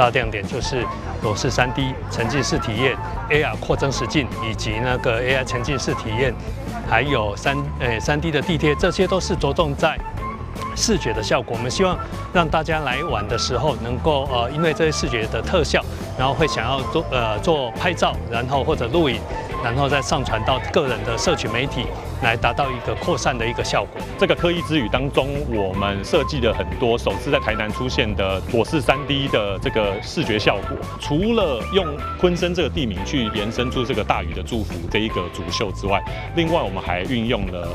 大亮點就是裸視3D 沉浸式體驗、AR 擴增實境以及那個 AI 沉浸式體驗，還有3D 的地貼，這些都是着重在視覺的效果。我們希望讓大家來玩的時候，能夠因為這些視覺的特效，然後會想要做拍照，然後或者錄影，然後再上傳到個人的社群媒體，來達到一個擴散的一個效果。這個科藝之旅當中，我們設計了很多首次在台南出現的裸視3D 的這個視覺效果。除了用鯤鯓這個地名去延伸出這個大禹的祝福這一個主秀之外，另外我們還運用了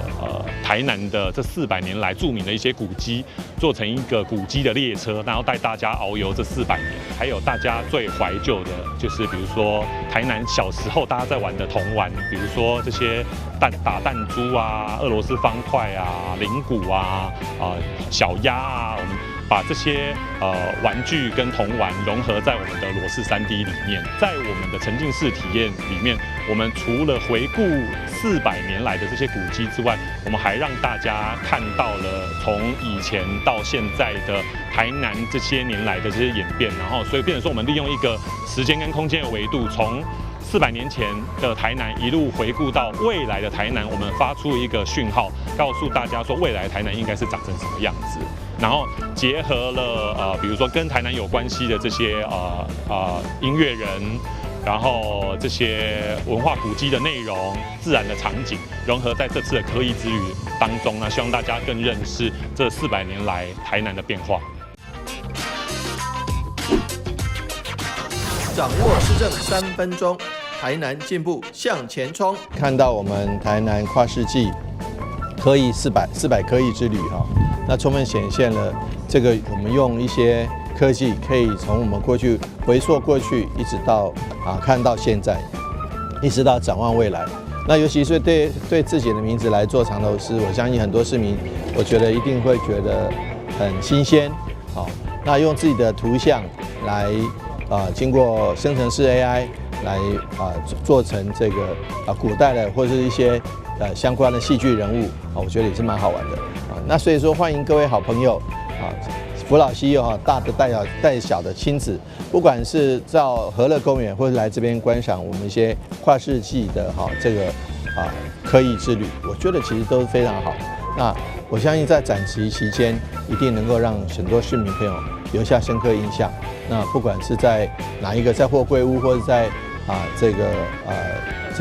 台南的這400年來著名的一些古蹟，做成一個古蹟的列車，然後帶大家遨遊這四百年。還有大家最懷舊的，就是比如說台南小時候大家在玩的童玩，比如說這些打彈珠啊、俄羅斯方塊啊、鈴鼓啊、小鴨啊，我們把這些玩具跟童玩融合在我們的裸視3D 裡面，在我們的沉浸式體驗裡面，我們除了回顧400年來的這些古蹟之外，我們還讓大家看到了從以前到現在的台南這些年來的這些演變，然後所以變成說，我們利用一個時間跟空間的維度，從400年前的台南一路回顧到未來的台南，我們發出一個訊號，告訴大家說未來的台南應該是長成什麼樣子。然後結合了比如說跟台南有關係的這些音樂人，然後這些文化古蹟的內容、自然的場景，融合在這次的科藝之旅當中呢，希望大家更認識這400年來台南的變化。掌握市政3分鐘，台南進步向前衝。看到我們台南跨世紀科藝四百科藝之旅哈，那充分顯現了這個我們用一些科技可以從我們過去回溯過去，一直到看到現在，一直到展望未來。那尤其是對自己的名字來做藏頭詩，我相信很多市民，我覺得一定會覺得很新鮮。好，那用自己的圖像來經過生成式 AI 來做成這個古代的或者是一些相關的戲劇人物啊，我覺得也是蠻好玩的啊。那所以說，歡迎各位好朋友啊，扶老攜幼哈，大的帶小帶小的親子，不管是到河樂公園，或者來這邊觀賞我們一些跨世紀的哈這個科藝之旅，我覺得其實都是非常好。那我相信在展期期間，一定能夠讓很多市民朋友留下深刻印象。那不管是在哪一個，在貨櫃屋，或者在這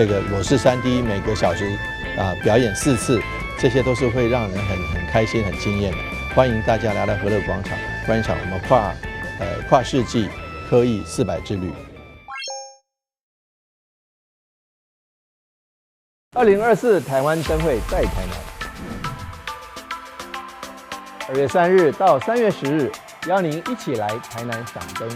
個裸視3D 每個小時表演4次，這些都是會讓人很開心、很驚豔的。歡迎大家來到河樂廣場觀賞我們跨世紀科藝400之旅。2024台灣燈會在台南，2月3日到3月10日，邀您一起來台南賞燈。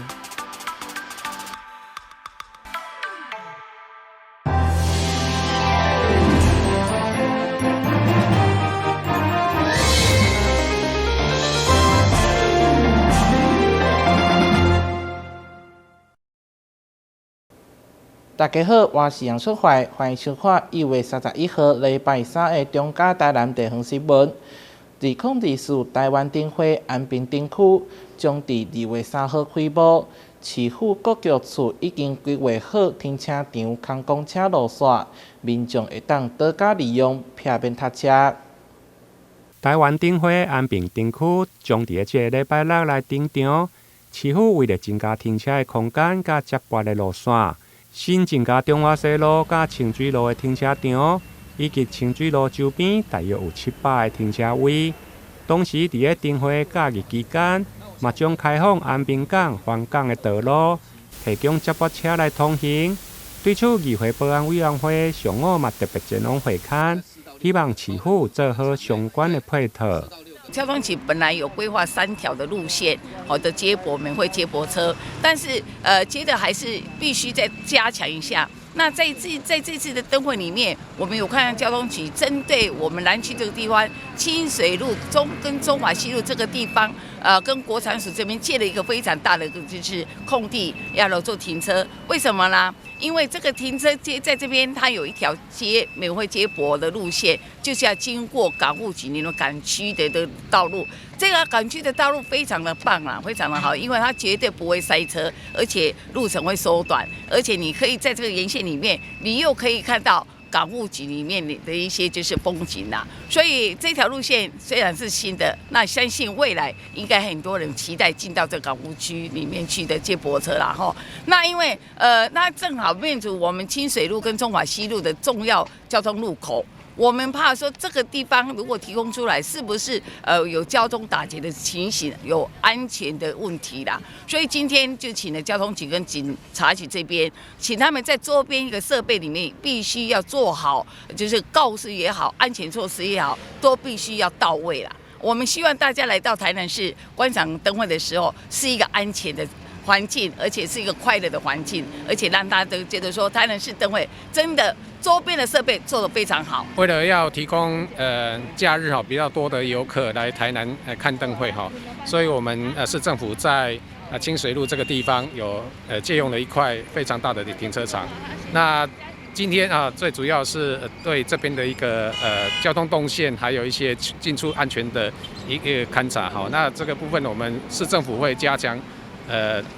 大家好，我是楊淑懷，歡迎收看1月31號禮拜三的中嘉台南地方新聞。2024台灣燈會安平燈區將佇2月3號開幕，市府國橋處已經規劃好停車場、空公車路線，民眾會當多加利用，避免塞車。台灣燈會安平燈區將佇這個禮拜六來登場，市府為了增加停車的空間佮接駁的路線，新增加中華西路佮清水路的停車場，以及清水路周邊大約有700個停車位。同時，佇咧燈會假日期間，嘛將開放安平港環港的道路，提供接駁車來通行。對此，議會保安委員會上午嘛特別前往會勘，希望市府做好相關的配套。交通局本來有規劃3條的路線，好的接駁免費接駁車，但是接着還是必須再加強一下。那在這次的燈會裡面，我們有看到交通局針對我們南區這個地方，清水路中跟中華西路這個地方，跟國產署這邊借了一個非常大的一個就是空地，要來做停車。為什麼呢？因為這個停車街在這邊，它有一條街免費接駁的路線，就是要經過港務局那種港區的道路。這個港區的道路非常的棒啊，非常的好，因為它絕對不會塞車，而且路程會縮短，而且你可以在這個沿線裡面，你又可以看到港務局裡面的一些就是風景啦。所以這條路線雖然是新的，那相信未來應該很多人期待進到這港務區裡面去的接駁車啦，吼。那因為那正好面對我們清水路跟中華西路的重要交通路口。我們怕說這個地方如果提供出來，是不是有交通打結的情形，有安全的問題啦？所以今天就請了交通局跟警察局這邊，請他們在周邊一個設備裡面必須要做好，就是告示也好，安全措施也好，都必須要到位啦。我們希望大家來到台南市觀賞燈會的時候，是一個安全的環境，而且是一個快樂的環境，而且讓大家都覺得說台南市燈會真的周邊的設備做得非常好。為了要提供假日哈比較多的遊客來台南看燈會哈，所以我們市政府在清水路這個地方有借用了一塊非常大的停車場。那今天啊，最主要是對這邊的一個交通動線，還有一些進出安全的一個勘察哈。那這個部分我們市政府會加強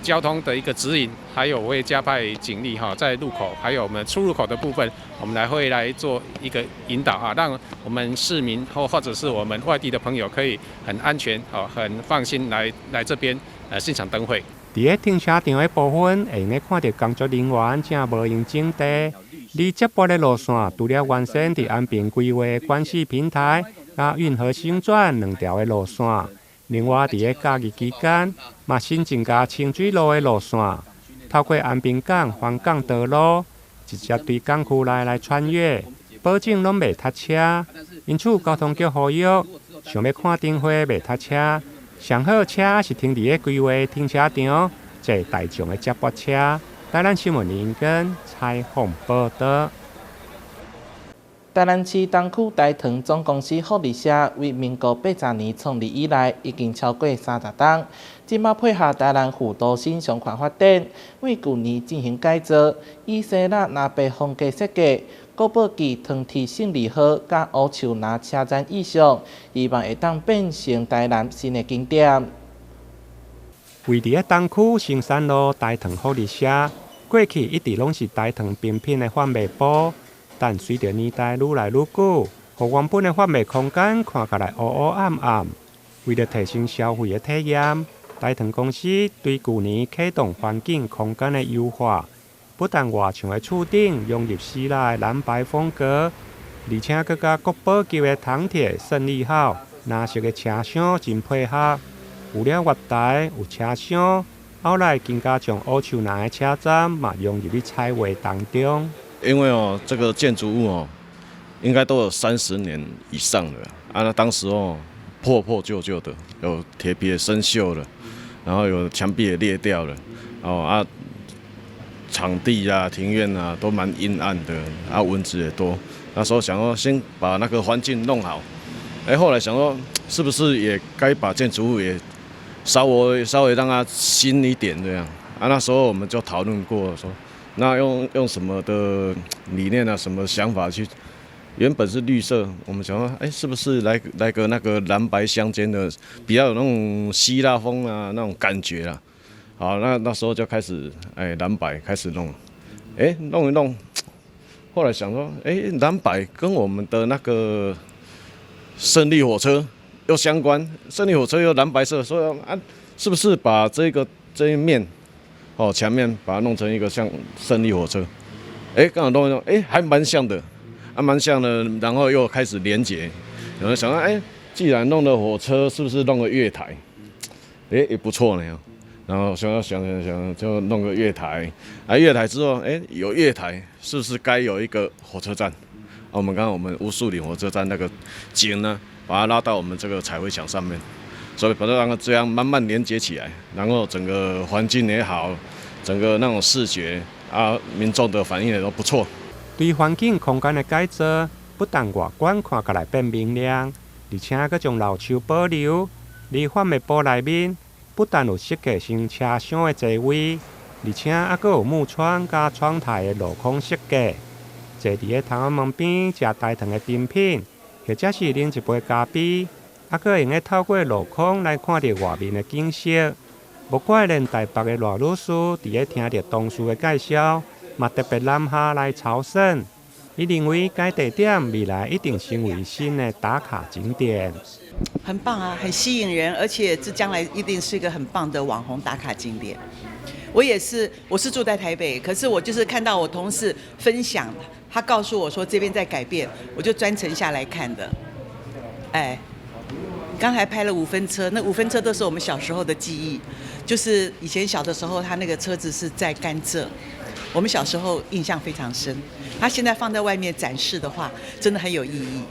交通的一個指引，還有會加派警力哈，在路口，還有我們出入口的部分，我們來會來做一個引導啊，讓我們市民或者是我們外地的朋友可以很安全、很放心來這邊欣賞燈會。佇咧停車場的部分，會用得看著工作人員正無閒整地。而接駁的路線，除了原先佇安平規劃的關係平台、佮運河新轉兩條的路線，另外佇咧假日期間，嘛新增加清水路的路線，透過安平港環港道路，直接對港區內來穿越，保證攏袂塞車。因此，交通局呼籲，想欲看燈會袂塞車，上好車是停佇咧規劃停車場，坐大眾的接駁車。台南新聞林根採訪報導。台南市東區大唐總公司福利社為民國80年創立以來，已經超過30冬。這馬配合台南副都心商圈發展，為舊年進行改造，以希臘藍白風格設計，國寶級糖鐵勝利號佮烏樹林車站意象，希望會當變成台南新的景點。位佇咧東區新山路大唐福利社，過去一直攏是大唐冰品的販賣部，但隨著年代愈來愈久，予原本的販賣空間看起來烏烏暗暗。為了提升消費的體驗，大唐公司對舊年啟動環境空間的優化，不但外牆的厝頂融入希臘的藍白風格，而且閣佮國寶級的糖鐵勝利號藍色的車廂真配合。有了月台，有車廂，後來更加將烏樹林的車站嘛融入去彩畫當中。因為哦，這個建築物哦，應該都有30年以上了啊。那當時哦，破破舊舊的，有鐵皮也生鏽了，然後有牆壁也裂掉了，哦啊，場地啊、庭院啊都蠻陰暗的，啊，蚊子也多。那時候想說先把那個環境弄好，哎，後來想說是不是也該把建築物也稍微稍微讓它新一點這樣啊？那時候我們就討論過說，那用什麼的理念啊，什麼想法去？原本是綠色，我們想說，哎，是不是來個那個藍白相間的，比較有那種希臘風啊那種感覺啊？好，那時候就開始，哎，藍白開始弄，哎，弄一弄，後來想說，哎，藍白跟我們的那個勝利火車又相關，勝利火車又藍白色，所以啊，是不是把這個這一面，哦，牆面把它弄成一個像勝利火車？哎，剛好弄一弄，哎，還蠻像的，還蠻像的。然後又開始連結，有人想到，哎，既然弄了火車，是不是弄個月台？哎，也不錯呢。然後想想想想，就弄個月台。啊，月台之後，哎，有月台，是不是該有一個火車站？啊，我們剛剛我們烏樹林火車站那個景呢，把它拉到我們這個彩繪牆上面，所以把它讓它這樣慢慢連接起來，然後整個環境也好，整個那種視覺啊，民眾的反應也都不錯。對環境空間的改造，不但外觀看起來變明亮，而且閣將老樹保留，而販賣部內面不但有設計成車廂的座位，而且猶閣有木窗佮窗台的鏤空設計。坐佇咧窗仔門邊食台糖的甜品，或者是啉一杯咖啡，猶閣會用得透過鏤空來看著外面的景色。無怪連台北的賴女士佇咧聽著同事的介紹，嘛特別南下來朝聖。伊認為該地點未來一定成為新的打卡景點。很棒啊，很吸引人，而且這將來一定是一個很棒的網紅打卡景點。我也是，我是住在台北，可是我就是看到我同事分享，他告訴我說這邊在改變，我就專程下來看的。哎，剛才拍了五分車，那五分車都是我們小時候的記憶，就是以前小的時候，他那個車子是載甘蔗，我們小時候印象非常深。他現在放在外面展示的話，真的很有意義。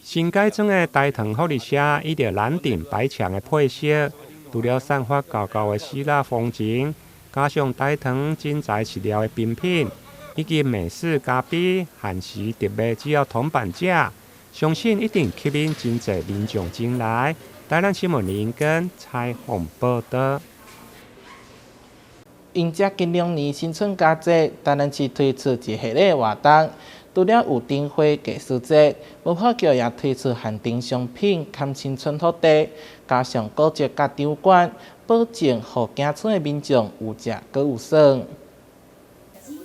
新改裝的台糖福利社，以著藍頂白牆的配色，除了散發厚厚的希臘風情，加上台糖真材實料的冰品，以及美式咖啡限時特賣只要銅板價，相信一定吸引真濟民眾前來。台南新聞林根採訪報導。迎接近兩年新春佳節，台南市推出一系列活動，除了有燈會藝術節，文化局也推出限定商品，堪新春福袋，加上古蹟佮場館，保證予行春的民眾有食閣有耍。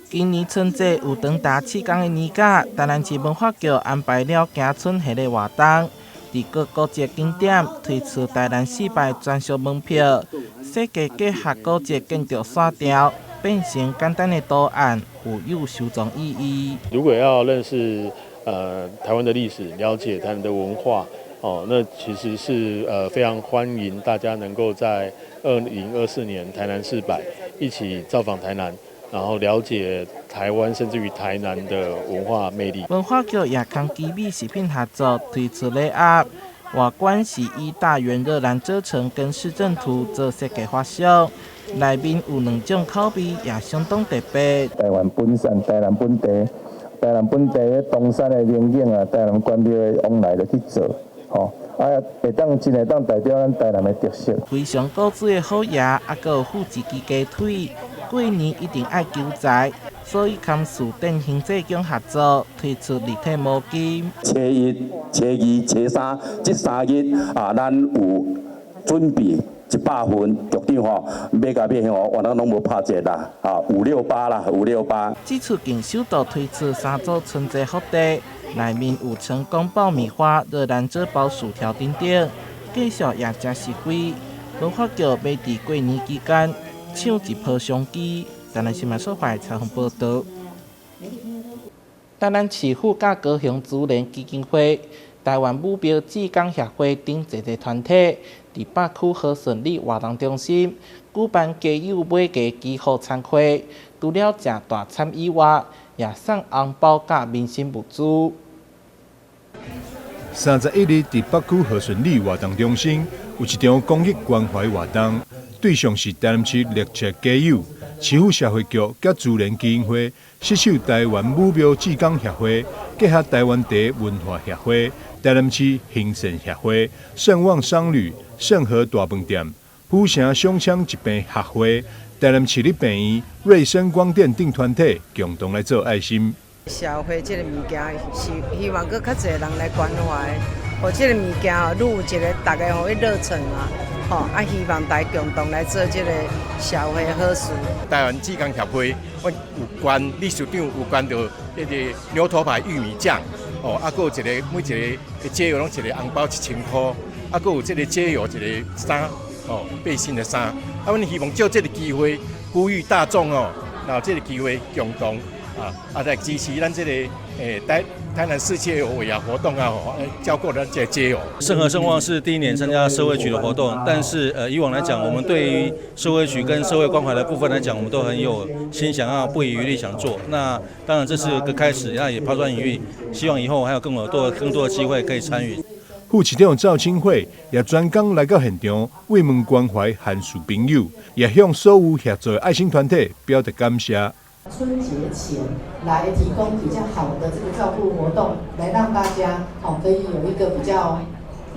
今年春節有長達7天的年假，台南市文化局安排了行春系列活動，佇各古蹟景點推出台南四百專屬門票，設計結合古蹟建築線條，變成簡單的圖案，富有收藏意義。如果要認識台灣的歷史，了解台灣的文化，哦，那其實是非常歡迎大家能夠在2024年台南四百一起造訪台南，然後了解台灣，甚至於台南的文化魅力。文化局也跟奇美食品合作推出禮盒，外觀是以大園熱蘭遮城跟市政圖做設計發想，內面有兩種口味，也相當特別。台灣本產，台南本地，台南本地的東山的龍井啊，台南關廟的往來就去做，吼，啊，會當真會當代表咱台南的特色。非常古錐的虎爺，猶閣有附一支雞腿，過年一定愛求財，所以跟士電行濟宮合作推出立體毛巾。初一、初二、初三這3日啊，咱有準備100份，局長吼買共買吼，原來攏無拍折啦，啊，568啦，五六八。這次更首度推出三組春節福袋，內面有成功爆米花、熱蘭遮包薯條等等，價數也誠實惠。文化局欲佇過年期間搶一波商機。台南新聞所採訪報導。台南市府佮高雄慈聯基金會、台灣武廟志工協會等濟濟團體，佇北區和順里活動中心舉辦街友買雞祈福餐會，除了食大餐以外，也送紅包佮民生物資。31日，佇北區和順里活動中心有一場公益關懷活動，對象是台南市六尺街友、市府社會局佮慈聯基金會，攜手台灣武廟志工協會，結合台灣茶文化協會、台南市行善協會、盛旺商旅、盛和大飯店、府城胸腔疾病學會、台南市立病院、瑞聲光電等團體共同來做愛心。社會這个物件是希望閣較濟人來關懷，予這个物件吼，愈有一个大家吼去熱忱啊，吼啊，希望大家共同來做這个社會好事。台灣志工協會，阮有捐理事長有捐著彼个牛頭牌玉米醬，哦，啊，閣有一个每一个街友攏一个紅包1000箍，啊，閣有這个街友一个衫，哦，背心的衫，啊，阮希望藉這个機會呼籲大眾哦，若有這个機會共同啊來支持咱這个台南市街友尾牙活動啊，照顧咱這个街友。盛和盛旺是第一年參加社會局的活動，但是以往來講，我們對於社會局跟社會關懷的部分來講，我們都很有心，想要不遺餘力想做。那當然這是個開始，那也拋磚引玉，希望以後還有更多的機會可以參與。副市長趙清慧也專工來到現場慰問關懷寒暑朋友，也向所有協助的愛心團體表達感謝。春節前來提供比較好的這個照顧活動，來讓大家哦可以有一個比較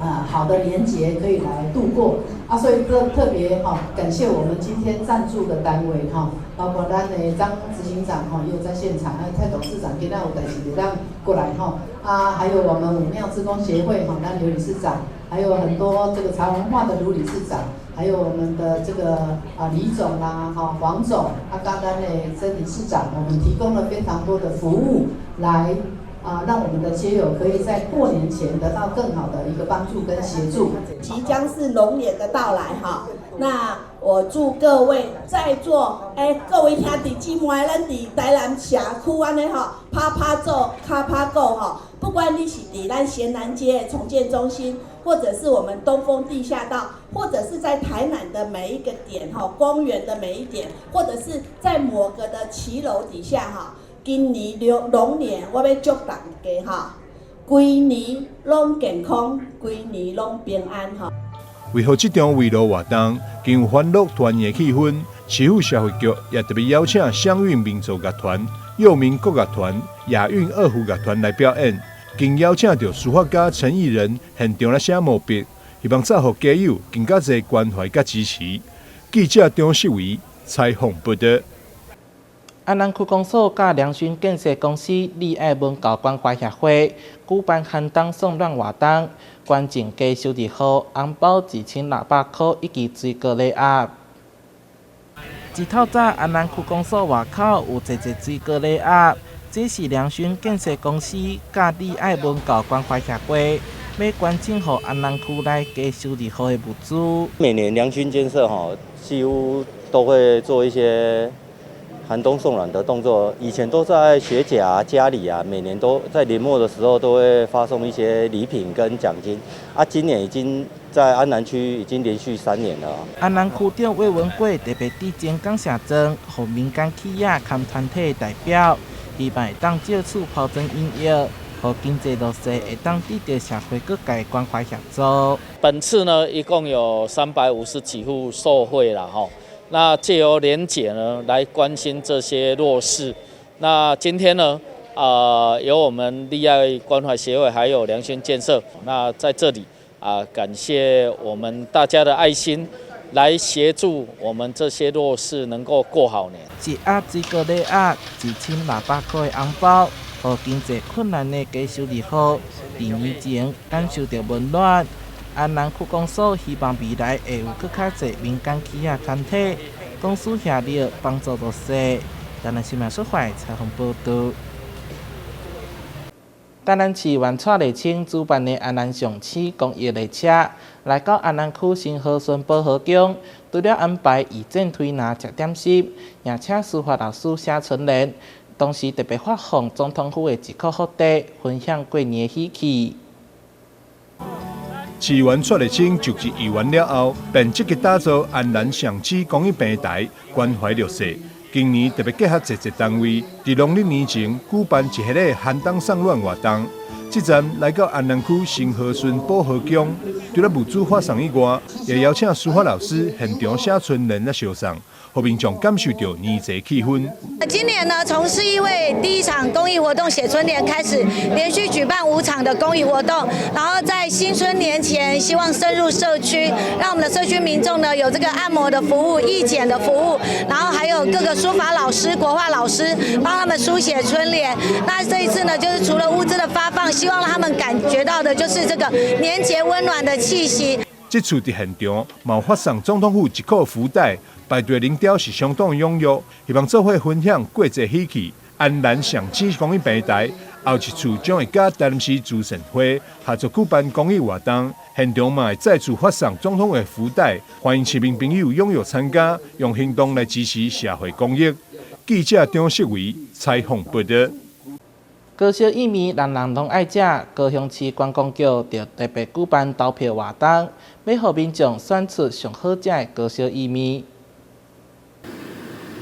好的年節可以來度過啊，所以特別哈感謝我們今天贊助的單位哈，包括咱的張執行長哈也有在現場，還有蔡董事長今仔有代誌會當過來哈啊，還有我們武廟志工協會哈，咱劉理事長，還有很多這個茶文化的盧理事長，還有我們的這個啊李總啦哈黃總，啊剛剛的曾理事長，我們提供了非常多的服務來。啊，讓我們的街友可以在過年前得到更好的一個幫助跟協助。即將是龍年的到來哈，那我祝各位在座各位兄弟姊妹，咱佇台南社區按呢吼，拍拍做，跤拍鼓吼，不管你是佇咱咸南街重建中心，或者是我們東風地下道，或者是在台南的每一個點吼，公園的每一點，或者是在某個的騎樓底下哈。今年龍年，我欲祝大家吼，規年攏健康，規年攏平安吼。為予這場慰勞活動更有歡樂團圓氣氛，市府社會局也特別邀請祥韻民族樂團、佑民國樂團、雅韻二胡樂團來表演，更邀請著書法家陳義仁現場來寫毛筆，希望造福街友更加濟關懷佮支持。記者張世維採訪報導。安南區公所佮良勛建設公司、禮愛文教關懷協會舉辦寒冬送暖活動，捐贈低收入戶紅包1600箍以及水果禮盒。一透早，安南區公所外口有濟濟水果禮盒，這是良勛建設公司佮禮愛文教關懷協會欲捐贈予安南區內低收入戶的物資。每年良勛建設吼，幾乎都會做一些寒冬送暖的動作，以前都在學甲啊、家裡啊，每年都在年末的時候都會發送一些禮品跟獎金。啊，今年已經在安南區已經連續3年了。安南區長魏文貴特別致贈感謝狀，予民間企業佮團體代表，希望會當藉此拋磚引玉，予經濟弱勢會當得著社會各界關懷協助。本次呢，一共有350幾戶受惠了哈。那借由年節呢，來關心這些弱勢。那今天呢，由我們禮愛關懷協會還有良勛建設，那在這裡啊，感謝我們大家的愛心，來協助我們這些弱勢能夠過好年。一盒水果禮盒，1600箍的紅包，予經濟困難的低收入戶，佇年前感受著溫暖。安南區公所希望未來會有閣較濟民間企業團體公司協力幫助弱勢。台南新聞出發採訪報導。台南市員蔡麗清主辦的安南上市公益列車來到安南區新和順保和宮，除了安排義診推拿食點心，也請書法老師寫春聯，同時特別發放總統府的一塊福袋，分享過年的喜氣。市議員蔡麗清就職議員了後，便積極打造安南上市公益平台，關懷弱勢。今年特別結合濟濟單位，佇農曆年前舉辦一系列寒冬送暖活動。這站來到安南區新和順保和宮，除了物資發送以外，也邀請書法老師現場寫春聯來相送，予民眾感受著年節氣氛。今年呢，從市議會第一場公益活動寫春聯開始，連續舉辦5場的公益活動，然後在新春年前，希望深入社區，讓我們的社區民眾呢有這個按摩的服務、義剪的服務，然後還有各個書法老師、國畫老師幫他們書寫春聯。那這一次呢，就是除了物資的發放，希望讓他們感覺到的就是這個年節溫暖的氣息。這次佇現場，嘛發送總統府一塊福袋，排隊人潮是相當踴躍，希望做伙分享過節喜氣。安南上市公益平台，後一次將會佮台南市慈善會合作舉辦公益活動，現場嘛會再次發送總統的福袋，歡迎市民朋友踴躍參加，用行動來支持社會公益。記者張世維採訪報導。高燒薏米，人人攏愛食。高雄市觀光局就特別舉辦投票活動，欲予民眾選出上好食的高燒薏米。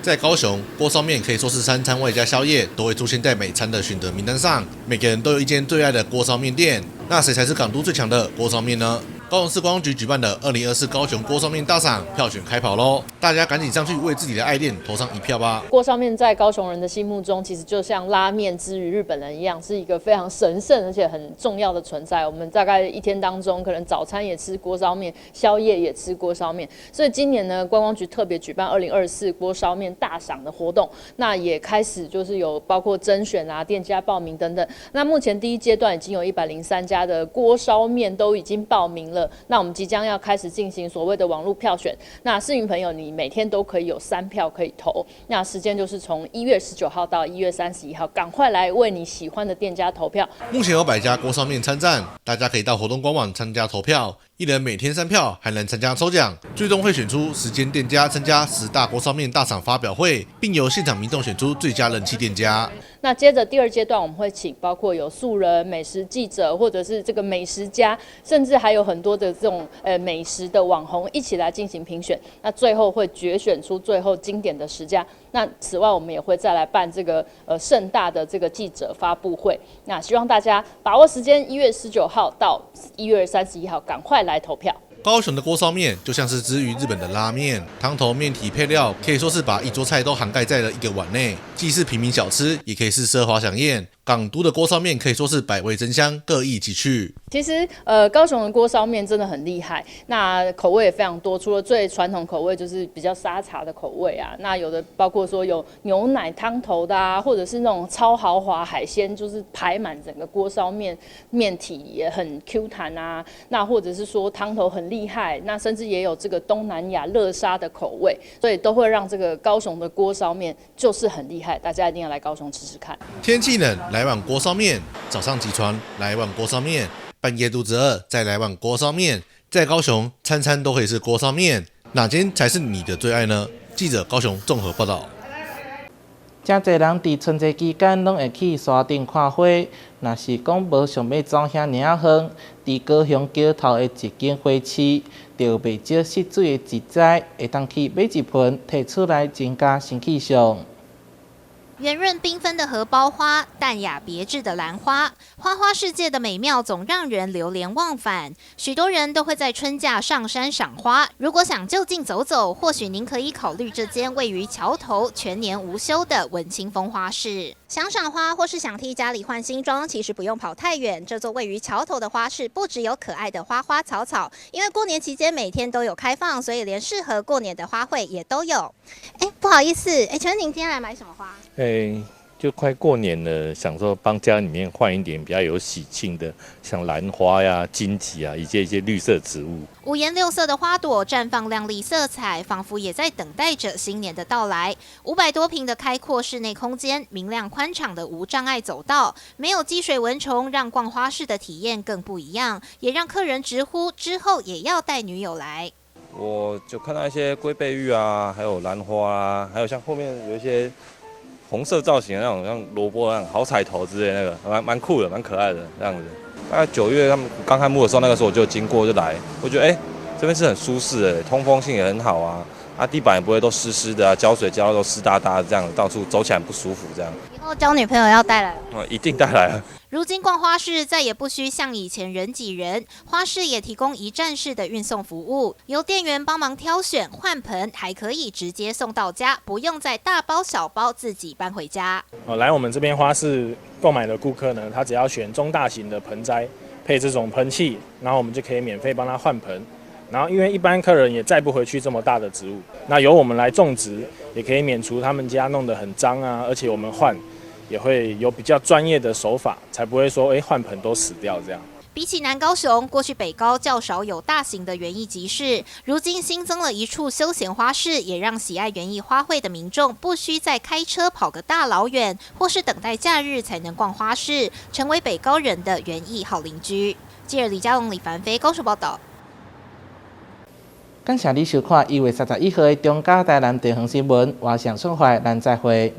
在高雄，鍋燒麵可以說是三餐外加宵夜都會出現在每餐的選擇名單上。每個人都有一間最愛的鍋燒麵店。那誰才是港都最強的鍋燒麵呢？高雄市觀光局舉辦的2024高雄鍋燒麵大賞票選開跑囉！大家趕緊上去為自己的愛店投上一票吧！鍋燒麵在高雄人的心目中，其實就像拉麵之於日本人一樣，是一個非常神聖而且很重要的存在。我們大概一天當中，可能早餐也吃鍋燒麵，宵夜也吃鍋燒麵。所以今年呢，觀光局特別舉辦2024鍋燒麵大賞的活動，那也開始就是有包括甄選啊、店家報名等等。那目前第一階段已經有103家的鍋燒麵都已經報名了。那我們即將要開始進行所謂的網絡票選。那市民朋友，你每天都可以有3票可以投，那時間就是從1月19號到1月31號，趕快來為你喜歡的店家投票。目前有100家鍋燒麵參戰，大家可以到活動官網參加投票，一人每天3票，還能參加抽獎，最終會選出10間店家參加10大鍋燒麵大賞發表會，並由現場民眾選出最佳人氣店家。那接着第二階段，我們會請包括有素人、美食記者，或者是這個美食家，甚至還有很多的這種美食的網紅一起來進行評選。那最後會決選出最後經典的10家。那此外，我們也會再來辦這個盛大的這個記者發布會。那希望大家把握時間，1月19號到1月31號，趕快來投票。高雄的鍋燒麵就像是之於日本的拉麵，湯頭、麵體、配料可以說是把一桌菜都涵蓋在了一個碗內，既是平民小吃，也可以是奢華饗宴。港都的鍋燒麵可以說是百味爭香，各異其趣。其實，高雄的鍋燒麵真的很厲害，那口味也非常多。除了最傳統口味就是比較沙茶的口味啊，那有的包括說有牛奶湯頭的啊，或者是那種超豪華海鮮，就是排滿整個鍋燒麵，麵體也很 Q 彈啊。那或者是說湯頭很厲害，那甚至也有這個東南亞叻沙的口味，所以都會讓這個高雄的鍋燒麵就是很厲害，大家一定要來高雄吃吃看。天氣冷，來碗鍋燒麵；早上起床來碗鍋燒麵，半夜肚子餓再來碗鍋燒麵。在高雄，餐餐都可以是鍋燒麵，哪間才是你的最愛呢？記者高雄綜合報道。誠濟人佇春節期間攏會去山頂看花，若是講無想欲走遐爾仔遠，佇高雄橋頭的一間花市，就袂少穡水的植栽，會當去買一盆，提出來增加新氣象。圓潤繽紛的荷包花，淡雅別緻的蘭花，花花世界的美妙總讓人流連忘返。許多人都會在春假上山賞花。如果想就近走走，或許您可以考慮這間位於橋頭、全年無休的文青風花市。想賞花或是想替家裡換新裝，其實不用跑太遠。這座位於橋頭的花市，不只有可愛的花花草草，因為過年期間每天都有開放，所以連適合過年的花卉也都有。哎，不好意思，哎，請問您今天來買什麼花？哎，就快過年了，想說幫家裡面換一點比較有喜慶的，像蘭花呀、荊棘啊，以及一些綠色植物。五顏六色的花朵綻放亮麗色彩，仿佛也在等待着新年的到來。500多坪的開闊室內空間，明亮寬敞的無障礙走道，沒有積水蚊蟲，讓逛花市的體驗更不一樣，也讓客人直呼之後也要帶女友來。我就看到一些龜背芋啊，還有蘭花啊，還有像後面有一些紅色造型的那種，像蘿蔔那樣好彩頭之類那個，蠻酷的，蠻可愛的這樣子。大概9月他們剛開幕的時候，那個時候我就經過就來，我覺得哎，這邊是很舒適的，通風性也很好啊，啊地板也不會都濕濕的啊，澆水澆到都濕噠噠這樣，到處走起來很不舒服這樣。以後交女朋友要帶來？哦，一定帶來啊。如今逛花市再也不需像以前人擠人，花市也提供一站式的運送服務，由店員幫忙挑選換盆，還可以直接送到家，不用再大包小包自己搬回家。哦，來我們這邊花市購買的顧客呢，他只要選中大型的盆栽，配這種盆器，然後我們就可以免費幫他換盆。然後因為一般客人也載不回去這麼大的植物，那由我們來種植，也可以免除他們家弄得很髒啊，而且我們換也會有比較專業的手法，才不會說換盆都死掉這樣。比起南高雄，過去北高較少有大型的園藝集市，如今新增了一處休閒花市，也讓喜愛園藝花卉的民眾不需再開車跑個大老遠，或是等待假日才能逛花市，成為北高人的園藝好鄰居。記者李佳龍、李凡飛高雄報道。感謝你收看1月31號的中嘉台南地方新聞，我是出發，咱再會。